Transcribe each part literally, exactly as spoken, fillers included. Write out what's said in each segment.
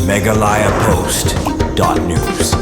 Meghalaya Post dot news.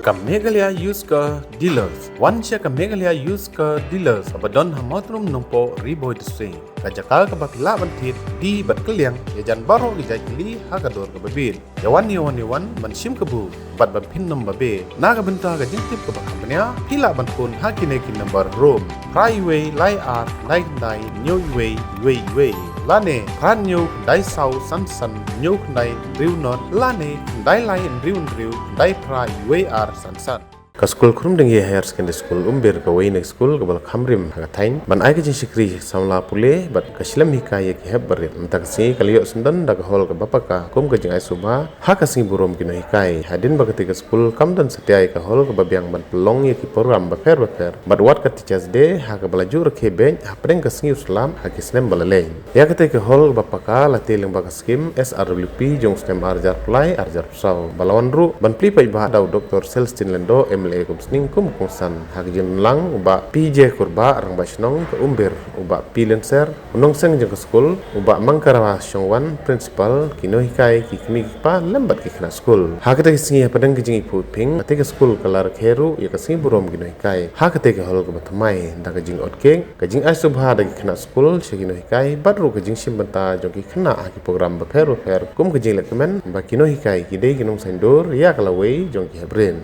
Ka Meghalaya Used Car Dealers. Wan sha ka Meghalaya Used Car Dealers kaba don ha Mawtrum Nongpoh, Ri Bhoi District. Ka jaka kaba phi lah ban thied die bad kylliang ïa jan baroh ki jait kali ha ka dor kaba bit. Ïa wan, ïa wan, ïa wan ban shim kabu bad ban pyndonkam ba bha. Na ka bynta ka jingtip kaba kham bniah, phi lah ban phone ha kine ki number: rom phra wei lai ar khyndai khyndai hynñiew wei wei wei, lane phra hynñiew khyndai saw san san hynñiew khyndai hynriew nod, lane khyndai lai hynriew hynriew khyndai phra wei ar san san. Ka skul Khrum Dyngi Higher Secondary School Umbir kawei na ki skul kaba la kham rim ha ka thaiñ ban ai ka jingshakri samla pule bad ka shlem hikai ïa ki hep barit. Mynta ka sngi ka la ïoh syndon da ka hall kaba paka kum ka jingai sngewbha ha ka sngi burom ki nonghikai. Hadien ba katei ka skul kam don satia ïa ka hall kaba biang ban pynlong ïa ki program bapher bapher bad wat ka Teachers' Day ha kaba la ju rakhe beit hapdeng ka sngi u slap ha ki snem ba la leit. Ïa katei ka hall kaba paka la tei lyngba ka skim S R W P jong u snem ar hajar arphew lai ar hajar arphew saw, ba la wan ruh ban plie paidbah da u Doctor Celestine Lyngdoh, M L A Umsning kum u kongsan. Ha ka jingdonlang u Bah P J Kurbah, Rangbah Shnong ka Umbir, u Bah P Lynser, u nongseng jong ka skul, u Bah Mangkara Shongwan, Principal, ki nonghikai, ki kmie ki kpa lem bad ki khynnah skul. Ha katei ka sngi hapdeng ka jingiphuh iping, katei ka skul ka la rakhe ruh ïa ka sngi burom ki nonghikai ha katei ka hall kaba thymmai da ka jingot cake, ka jingai sngewbha da ki khynnah skul sha ki nonghikai bad ruh ka jingshim bynta jong ki khynnah ha ki program bapher bapher kum ka jinglehkmen ba ki nonghikai ki dei ki nongsaiñdur ïa ka lawei jong ki hep rit.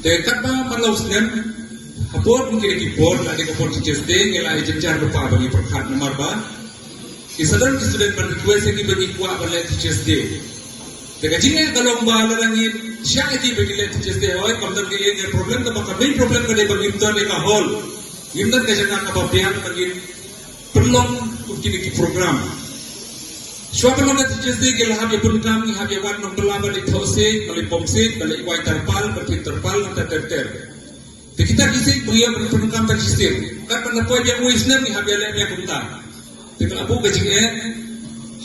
Te katba man la u snem, ha por kum kine ki por, la dei ka por Teachers' Day, ngi la ïa jynjar lypa ba ngi pyrkhat namar ba ki sdang ki student ban request ïa ngi ba ngi kwah ban leh Teachers' Day. Te ka jingeh ka long ba lada ngi shah ïa ki ba ngi leh Teachers' Day, hooid, kam don ka ïa ka problem, kaba ka main problem ka dei ba ngim don ïa ka hall, ngim don ka jaka kaba biang ba ngin pynlong kum kine ki program. Shuwa ban long ka Teachers' Day ngi la hap ïa pyndonkam, ngi hap ïa wan nongbylla ban leit thoh siej, ban leit bom siej, ban leit wai tarpal, ban thied tarpal, ban ter ter ter. Te kita ki siej ba ngi ïoh ban pyndonkam tang shisien. Kat ban da poi biang uwei u snem ngi hap ïa leh biang kumta. Te ka la buh ka jingeh,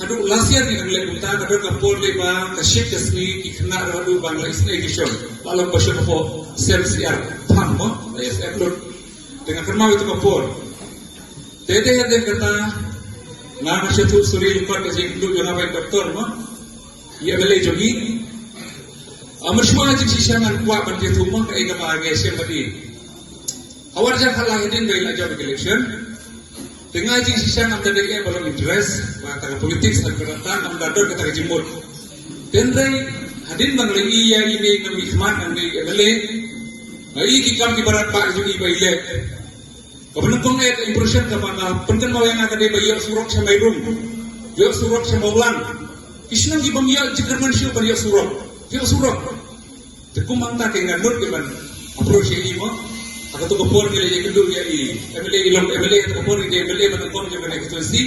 haduh last year ngi dang leh kumta, ka don ka por lei ba ka shift ka sngi, ki khynnah ruh haduh ba la isynei ki shong. La long ba shong hapoh sem siar phang mo, la ïa siar lut. Te nga kynmaw ïa tu ka por. Te dei hadien kata, nga nga shu tuh suri lyngkot ka jingkynduh jong nga ban doctor mo. Ïa ka lei jong ngi. Ym shuwa jingshisha ngan kwah ban ïathuh mo kaei kaba ngi shem bad i. Hawar jong ka la hadien ba i la jop election. Te nga jingshisha ngam da dei eh ba long interest ba kata ka politics, kata ka, ngam da don kata ka jingmut. Hynrei hadien ba nga la ïohi ïa ine i nongmihkhmat, ine i M L A, nga ïohi ki kam kiba radbah jong i ba i leh. Kaba nyngkong eh ka impression kaba nga pynkynmaw ïa nga ka dei ba ïoh surok sha Mairung, ïoh surok sha Mawlang. Ki shnong ki bym ïoh jingkyrmen shuh ban ïoh surok, ïoh surok. Te kumta ka nga nud ïa ban approach ïa i mo. Ha kato ka por ngi la ïakynduh ïa i M L A, i long M L A ha kato ka por, i dei M L A ba nyngkong jong kane ka constituency.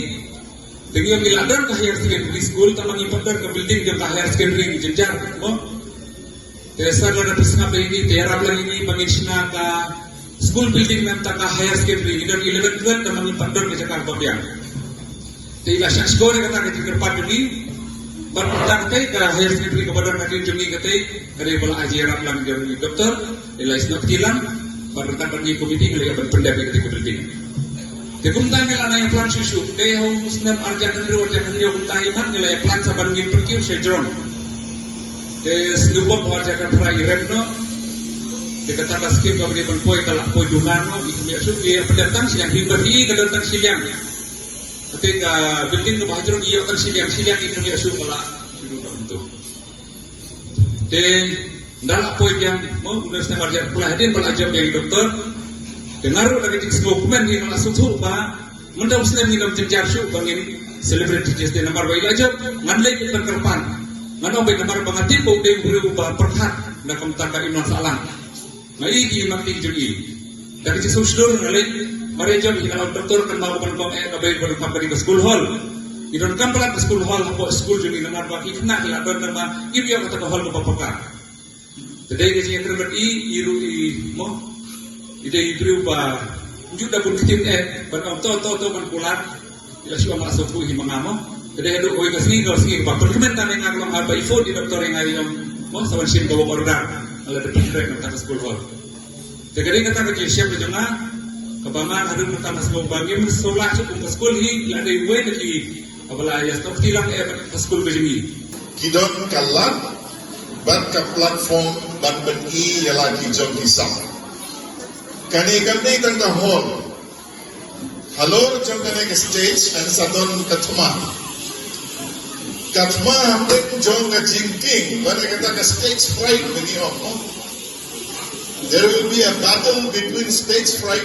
Te ngi ong ngi la don ka higher secondary school, tangba ngim pat don ka building jong ka higher secondary, ngi jynjar mo. Te sa lada phi sngap ïa ngi, te ïarap lang ïa ngi ba ngin shna ka school building na bynta ka higher secondary, ngi don eleven twelve, tangba ngim pat don ka jaka kaba biang. Te i la shah shkor ïa kata ka jingkyrpad jong ngi. Bad mynta katei ka higher secondary kaba don hadien jong ngi katei, ka dei ba la ai jingïarap lang jong i doctor, i la isynei kti lang. Bad ryngkat bad ngi committee ngi la ïa ban pyndep ïa katei ka building. Te kumta ngi la nang ïa plan shuh shuh. Dei ha u snem ar hajar hynriew, ar hajar hynñiew kumta hi mat ngi la ïa plan sa ban ngin pynkiew sha jrong. Te sngewbha ba ar hajar khatphra i rem noh. Te kata ka skim kaba dei ban poi ka la poi duna noh, i kynmaw shuh, i pyndep tang shiliang, hi ba hi ka don tang shiliang. Kata ka building kaba ha jrong i ïoh tang shiliang, shiliang i kynmaw shuh ba la shu duna kumto. Te ynda la poi biang mo, u nurse te mar jar pula hadien ba la jop biang i doktor. Te nga ruh da ka jingsngewkmen ngi nga la sngewthuh ba mynta u snem ngin ym jynjar shuh ba ngin celebrate Teachers' Day namar ba i la jop. Ngan leit ban kyrpad, ngan ong ba namar ba nga tip ba u dei u briew uba pyrkhat na ka bynta ka imlang sahlang. Nga ïohi ki mat ki jong i. Da ka jingsngewshlur nga leit, mar ïa jop hi nga la ong doktor, kynmaw ban kong eh, nga bei ban kap ka dei ka school hall. I donkam palat ka school hall hapoh school jong i namar ba ki khynnah ki la don, namar kim ïoh kata ka hall kaba paka. Te dei ka jingïakren bad i, i ruh i mo, i dei i briew ba ju da bun ktien eh ban ong to to to ban kular. I la shu ong la sngewthuh hi ma nga mo. Te dei haduh kawei ka sngi, ka sngi kaba pyndonkam ïa nga ka long haba i phone i doktor ïa nga, i ong, mo, sa wan shim ka work order. Nga la dep pyntrei na ka skul hall. Te ka dei kata ka jingshem ka jong nga, kaba nga haduh mynta nga sngewbha ngim sngewlah shuh kum ka skul hi la dei wei na ki kaba la ïa sngewthuh lang eh bad ka skul ka jong ngi. Ki don ka lad bad ka platform ban pyni ïa la ki jong ki sam. Kane kam dei tang ka hall. Halor jong kane ka stage, kan sa don ka thma. Ka thma hapdeng jong ka jingkieng, bad kata ka stage fright ba ngi ong. There will be a battle between stage fright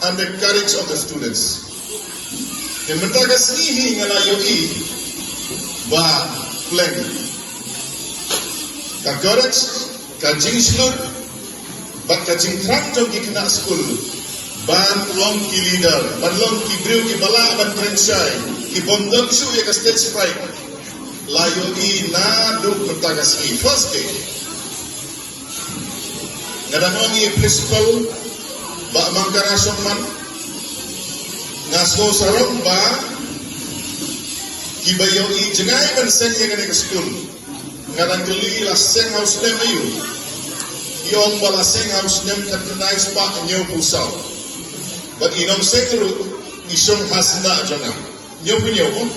and the courage of the students. Te mynta ka sngi hi nga la ïohi ba pleng ka courage, ka jingshlur bad ka jingthrang jong ki khynnah skul ban long ki leader, ban long ki briew kiba lah ban kren shai, ki bym don shuh ïa ka stage fright. La ïohi naduh mynta ka sngi, first day. Nga dang ong ïa i principal, Bah Mangkara Shongman, nga sngew sarong ba kiba ïohi jngai ban seng ïa kane ka skul. Nga dang kylli la seng ha u snem aïu. I ong ba la seng ha u snem khatkhyndai spah hynñiewphew saw. Bad i nongseng ruh i shong ha sla jong nga. Hynñiewphew hynñiew, oh.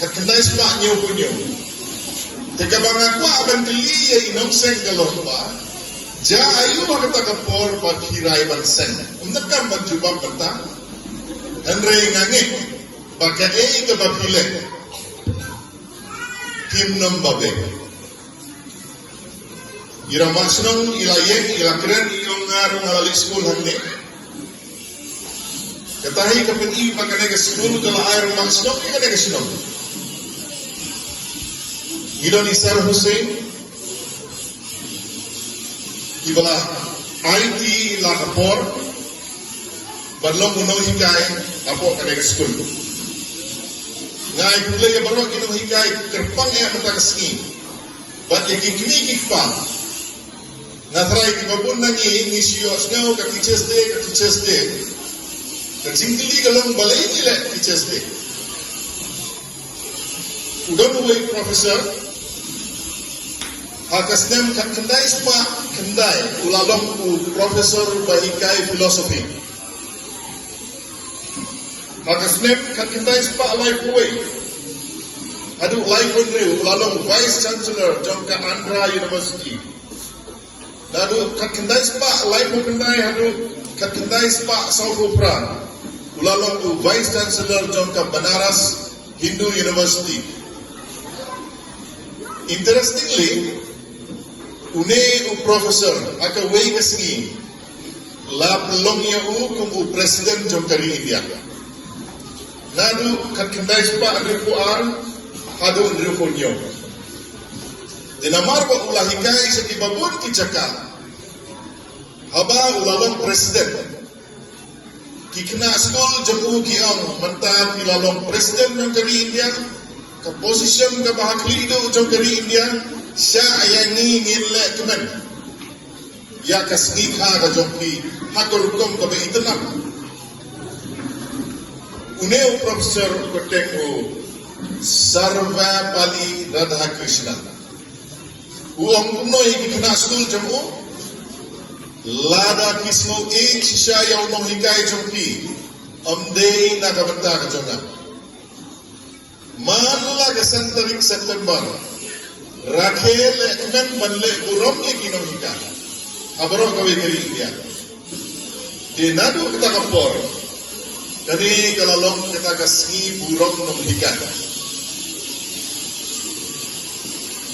Khatkhyndai spah hynñiewphew hynñiew. Te kaba nga kwah ban kylli ïa i nongseng ka long ba, jia aïu ha kata ka por ba phi rai ban seng? Ym donkam ban jubab mynta. Hynrei nga ngeit ba kaei kaba phi leh, phim nym ba beh. I rangbah shnong i la ïeng, i la kren, i ong nga ruh nga la leit skul hangne. Kata hi ka pyni ba kane ka skul ka la ai rangbah shnong ïa kane ka shnong. Ngi don i Sir Hussein, iba la aiti la ka por ban long u nonghikai hapoh kane ka skul. Nga ai khublei ïa baroh ki nonghikai kyrpang eh mynta ka sngi. Bad ïa ki kmie ki kpa. Nga tharai kiba bun na ngi ngi shu ïohsngew ka Teachers Day, ka Teachers Day. Ka jingkylli ka long balei ngi leh Teachers Day. U don uwei u professor ha ka snem khatkhyndai spah khyndai, u la long u professor ba hikai philosophy. Ha ka snem khatkhyndai spah laiphew wei haduh laiphew hynriew u la long Vice Chancellor jong ka Andhra University. Naduh khatkhyndai spah laiphew khyndai haduh khatkhyndai spah sawphew phra u la long u Vice Chancellor jong ka Banaras Hindu University. Interestingly, une u professor ha kawei ka sngi la pynlong ïa u kum u president jong ka ri India. Naduh khatkhyndai spah hynriewphew ar haduh hynriewphew hynñiew. Te namar ba u la hikai sha kiba bun ki jaka, haba u la long president, ki khynnah skul jong u ki ong, mynta phi la long president jong ka ri India, ka position kaba ha khlieh duh jong ka ri India, shah ïa ngi ngin leh kmen ïa ka sngi kha ka jong phi ha ka rukom kaba itynnad. Une u professor u kyrteng u Sarvepalli Radhakrishnan. U ong kumno ïa ki khynnah skul jong u? Lada phi sngew ïeit shisha ïa u nonghikai jong phi, ym dei na ka bynta ka jong nga. Man la ka san tarik September, rakhe leh kmen ban leh burom ïa ki nonghikai ha baroh kawei ka ri India. Te naduh kata ka por, kane ka la long kata ka sngi burom nonghikai.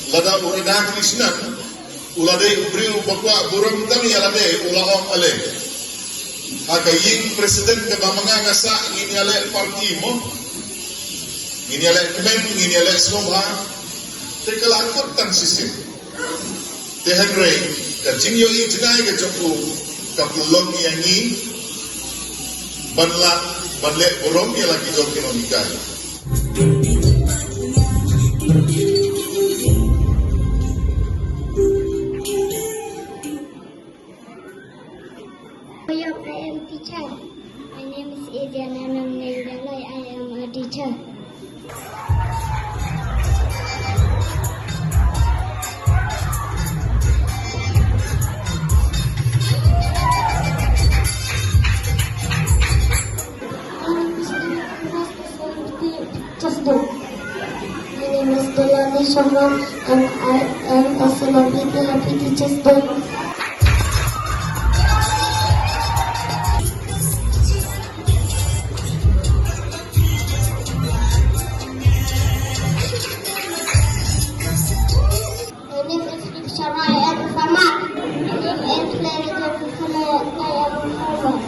Lada u Radhakrishnan u la dei u briew ba kwah burom tang ïa lade, u la ong ale, ha ka ïing president kaba ma nga nga sah ngin ïaleh party mo, ngin ïaleh kmen, ngin ïaleh sngewbha. Te ka la kut tang shisien. Te hynrei ka jingïohi jngai ka jong u ka pynlong ïa ngi ban lah ban leh burom ïa la ki jong ki nonghikai. Ayok, I am teacher. My name is Adriana Namnei Dalai. I am a teacher. Sharma, and I am a celebrity. Happy Teachers' Day. My name is Sharma. I am a farmer. I am playing the piano. I am a farmer.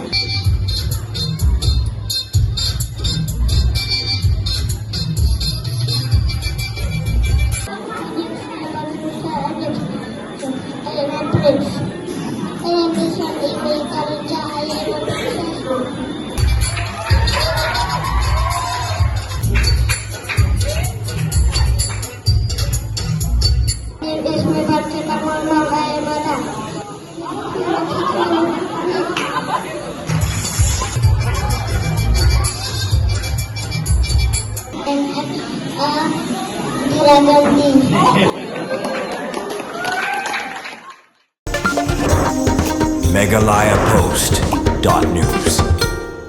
Meghalaya Post dot news.